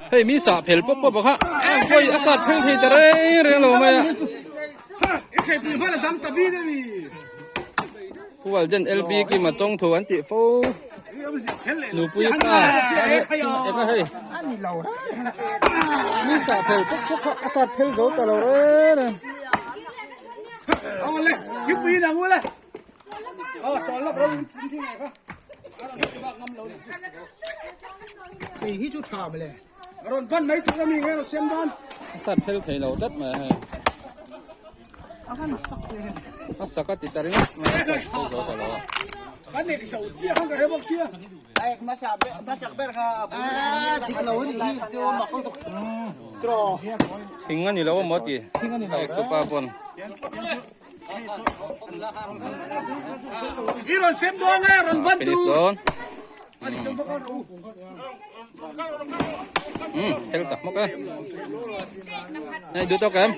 Hei mi sah phel pawp pawp a kha vawi a sat phel thei ta reng reng lo mai a. Pu Walden LB Kima chawngthu an tih fo nupui pa eka hei mi sah phel pawp pawp kha a sat phel zo ta lo reng reng. Thei hi chu tha mawle. Rawn ban mai tur ami nge rawn siam dawn. A sat phel thei lo tlat mai a hei. A han sak le hei. A sak a ti ta ringawt mai a sat phel zo ta lo a. Kan ek zo chiah khan ka hre bawk sia. A ek hmasa ber hmasak ber kha a bul dik lo a nih hi chu mak lutuk tiraw. Thing a ni lo amaw ti. Thing a ni lo. A ek tupa pawn. I rawn sem dawn e, rawn ban Finish dawn. Hel tak hmawk e. Hei duh tawk em?